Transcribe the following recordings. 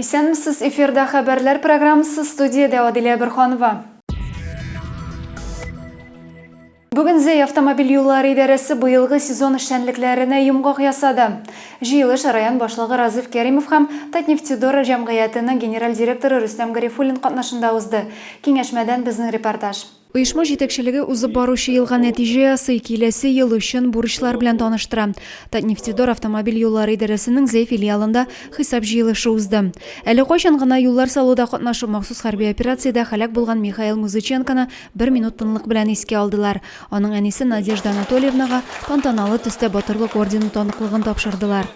Исәнмесез, эфирда хәбәрләр программасы, студиядә Адилә Борһанова. Бүген Зәй автомобиль юллары идарәсе быелгы сезон эшчәнлекләренә йомгак ясады. Җыелыш район башлыгы Разыйф Кәримов һәм Татнефтедор җәмгыятенең генераль директоры Рөстәм Гарифуллин катнашында узды. Киңәшмәдән безнең репортаж. Оешма җитәкчелеге узып баручы елга нәтиҗә ясый, киләсе ел өчен бурычлар белән таныштыра. Татнефтедор автомобиль юллары идарәсенең Зәй филиалында хисап җыелышы узды. Әле кайчан гына юллар салуда катнашып, махсус хәрби операциядә һәлак булган Михаил Музыченконы Бер минут тынлык белән искә алдылар. Аның әнисе Надежда Анатольевнага тантаналы төстә Батырлык ордены таныклыгын тапшырдылар.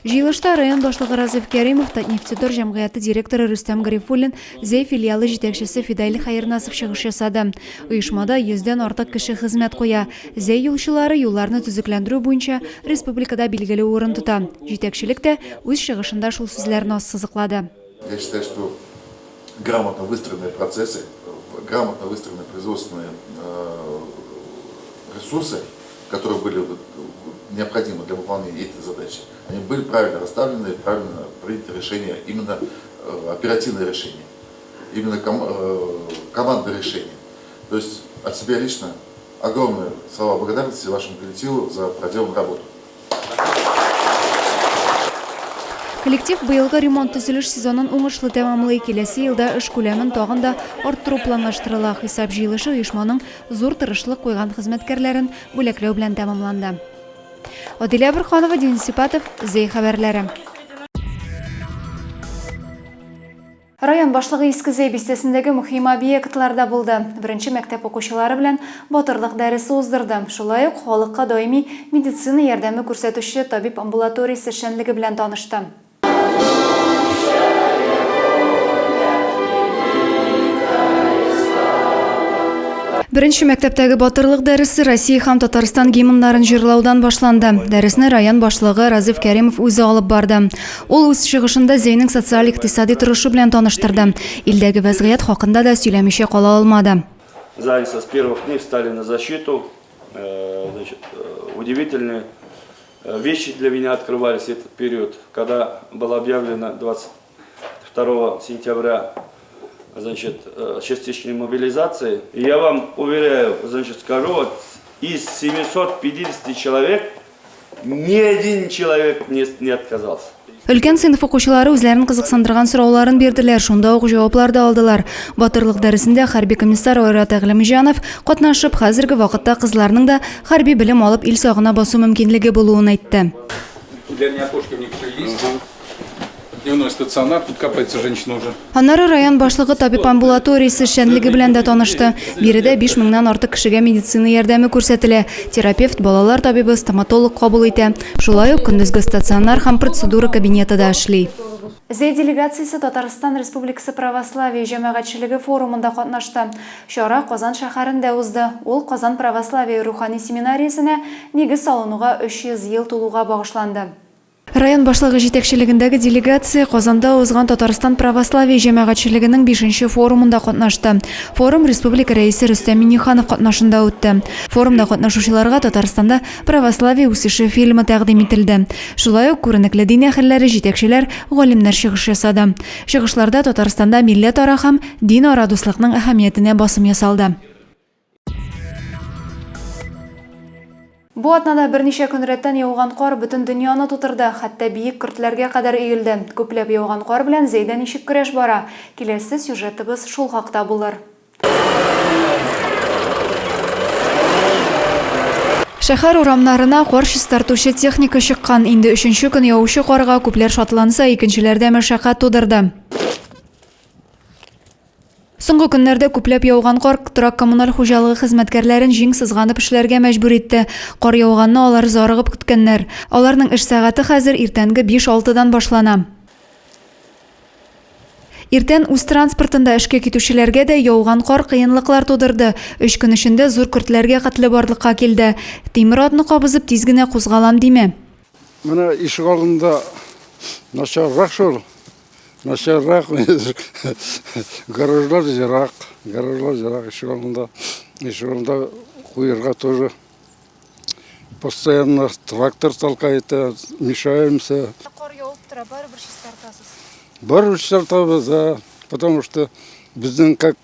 Җыелышта район башлыгы Разыйф Кәримов, Татнефтедор җәмгыяте директоры Рөстәм Гарифуллин, Зәй филиалы җитәкчесе Фидаил Хәернасов чыгыш ясады. Оешмада йөздән артык кеше хезмәт куя. Зәй юлчылары юлларны төзекләндерү буенча республикада билгеле урын тота. Җитәкчелек тә үз чыгышында шул сүзләрне ассызыклады. Я считаю, что грамотно выстроенные процессы, грамотно выстроенные производственные э, ресурсы, которые были необходимы для выполнения этой задачи, они были правильно расставлены, правильно приняты решения, именно э, оперативное решение, именно ком, э, командное решение. То есть от себя лично огромные слова благодарности вашему коллективу за проделанную работу. Коллектив быелгы ремонт-төзелеш сезонын уңышлы тәмамлый. Киләсе елда эш күләмен тагын да арттыру планлаштырыла. Хисап җыелышы оешманың зур тырышлык куйган хезмәткәрләрен бүләкләү белән тәмамланды. Адилә Борһанова, Денис Сипатов, Зәй хәбәрләре. Район башлыгы Иске Зәй бистәсендәге мөһим объектларда булды. Беренче мәктәп укучылары белән батырлык дәресе уздырды. Шулай ук халыкка даими медицина ярдәме күрсәтүче табиб амбулаториясе эшчәнлеге белән танышты. Беренче мәктәптәге батырлык дәресе Россия һәм Татарстан гимннарын җырлаудан башланды. Дәресне район башлыгы Разиф Кәримов үзе алып барды. Ул үз чыгышында Зәйнең социаль-икътисади торышы белән таныштырды. Илдәге вәзгыять хакында да сөйләмичә кала алмады. Зайца с первых дней встали на защиту. Э, значит, э, удивительные э, вещи для меня открывались этот период, когда было объявлено 22 сентября значит, частичной мобилизации. И я вам уверяю, значит, скажу, вот из 750 человек Ни один человек не, не отказался. Өлкән сыйныф укучылары үзләрен кызыксындырган сорауларын бирделәр, шунда ук җаваплар да алдылар. Батырлык дәресендә хәрби комиссар Айрат Әгъләмҗанов катнашып, хәзерге вакытта кызларның да хәрби белем алып ил сагына басу мөмкинлеге булуын әйтте. Для меня окошки в них все есть. Дневной стационар, тут копается женщина уже. Аннары район башлыгы табиб амбулаториясе эшчәнлеге белән дә танышты. Биредә 5 меңнән артык кешегә медицина ярдәме күрсәтелә. Терапевт, балалар табибы, стоматолог кабул итә. Шулай ук көндезге стационар һәм процедура кабинеты да эшли. Зәй делегациясе Татарстан Республикасы православие җәмәгатьчелеге форумында катнашты. Чара Казан шәһәрендә узды. Ул Казан православие рухани семинариясенә нигез салынуга 300 ел тулуга багышланды. Район башлыгы җитәкчелегендәге делегация Казанда узган Татарстан православие җәмәгатьчелегенең бишенче форумында катнашты. Форум республика Рәисе Рөстәм Миңнеханов катнашында үтте. Форумда катнашучыларга Татарстанда православие үсеше фильмы тәкъдим ителде. Шулай ук күренекле дин әһелләре, җитәкчеләр, галимнәр чыгыш ясады. Чыгышларда Татарстанда милләтара һәм динара дуслыкның әһәмиятенә басым ясалды. Бу атнада берничә көн рәттән яуган кар бөтен дөньяны тутырды, хәтта биек көртләргә кадәр өелде. Күпләп яуган кар белән Зәйдә ничек көрәш бара? Киләсе сюжетыбыз шул хакта булыр. Шәһәр урамнарына кар чистартучы техника чыккан. Инде өченче көн явучы карга күпләр шатланса, икенчеләрдә мәшәкать тудырды. Соңгы көннәрдә күпләп яуган кар торак-коммуналь хуҗалыгы хезмәткәрләрен җиң сызганып эшләргә мәҗбүр итте. Кар яуганны алар зарыгып көткәннәр. Аларның эш сәгате хәзер иртәнге биш-алтыдан башлана. Иртән үз транспортында эшкә китүчеләргә дә яуган кар кыенлыклар тудырды. Өч көн эчендә зур көртләргә хәтле барлыкка килде. Тимер атны кабызып тиз генә кузгалам димә. Менә ишегалдында начаррак шул. Начаррак, гаражлар ерак, гаражлар ерак, ишегалдында, ишегалдында куерга тоже постоянно трактор толкает, мешаемся. Кар явып тора, барыбер чистартасыз. Барыбер чистартабыз, да, потому что безнең как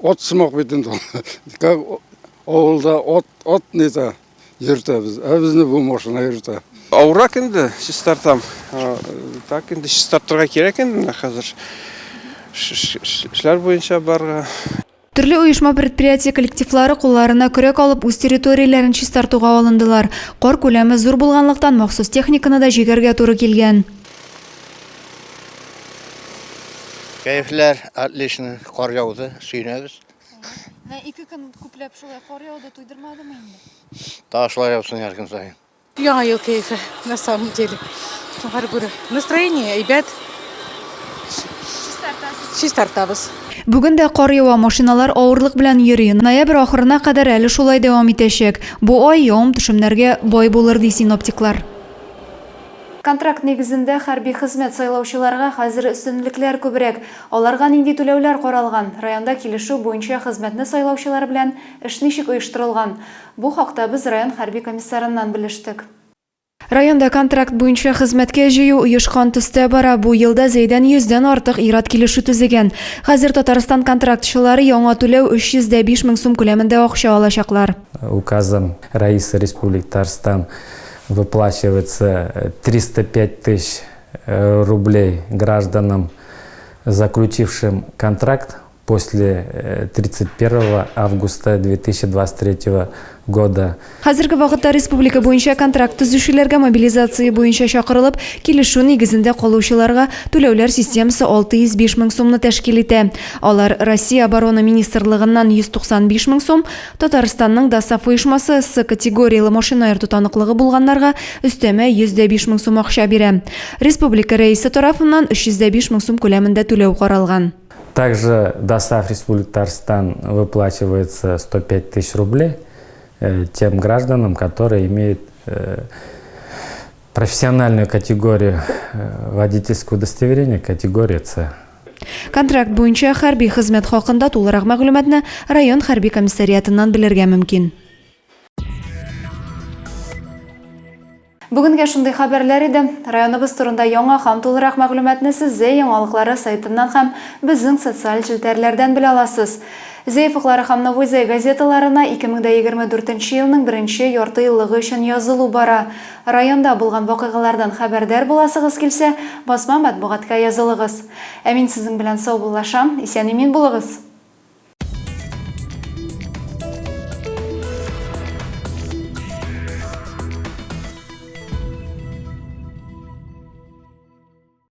ат сымак бит инде ул. Как авылда ат, ат нета йөртәбез, ә безне бу машина йөртә. Авыррак инде чистартам. Так инде чистартырга кирәк инде менә хәзер. Эшләр буенча барырга. Төрле оешма-предприятие коллективлары кулларына көрәк алып үз территорияләрен чистартуга алындылар. Кар күләме зур булганлыктан, махсус техниканы да җигәргә туры килгән. Кәефләр отлично, кар яуды, сөенәбез. Менә ике көн күпләп шулай кар яуды, туйдырмадымы инде? Тагы шулай яусын һәр көн саен. Яңа ел кәефе, на самом деле. Шуңа күрә настроение әйбәт. Чистартабыз. Бүген дә кар ява, машиналар авырлык белән йөри. Ноябрь ахырына кадәр әле шулай дәвам итәчәк. Бу ай явым-төшемнәргә бай булыр, ди синоптиклар. Контракт нигезендә хәрби хезмәт сайлаучыларга хәзер өстенлекләр күбрәк. Аларга нинди түләүләр каралган? Районда килешү буенча хезмәтне сайлаучылар белән эш ничек оештырылган? Бу хакта без район хәрби комиссарыннан белештек. Районда контракт буенча хезмәткә җыю оешкан төстә бара. Бу елда Зәйдән йөздән артык ир-ат килешү төзегән. Хәзер Татарстан контрактчылары яңа түләү 305 мең сум күләмендә акча алачаклар. Указом Раиса Республики Татарстан выплачивается 305 тысяч рублей гражданам, заключившим контракт после 31 августа 2023 года. Хәзерге вакытта республика буенча контракт төзүчеләргә мобилизация буенча чакырылып, килешү нигезендә калучыларга түләүләр системасы 605 мең сумны тәшкил итә. Алар Россия Оборона министрлыгыннан 195 мең сум, Татарстанның ДОСААФ оешмасы С категорияле машина йөртү таныклыгы булганнарга өстәмә 105 мең сум акча бирә. Республика Рәисе тарафыннан 305 мең сум күләмендә түләү каралган. Также ДОСААФ Республики Татарстан выплачивается 105 тысяч рублей э, тем гражданам, которые имеют э, профессиональную категорию э, водительского удостоверения, категория С. Контракт буенча хәрби хезмәт хакында тулырак мәгълүматны район хәрби комиссариатыннан белергә мөмкин. Бүгенгә шундый хәбәрләр иде. Районыбыз турында яңа һәм тулырак мәгълүматны сез Зәй яңалыклары сайтыннан һәм безнең социаль челтәрләрдән белә аласыз. Зәй офыклары һәм Новый Зәй газеталарына 2024 нче елның беренче ярты еллыгы өчен язылу бара. Районда булган вакыйгалардан хәбәрдар буласыгыз килсә, басма матбугатка язылыгыз. Ә мин сезнең белән саубуллашам. Исән-имин булыгыз!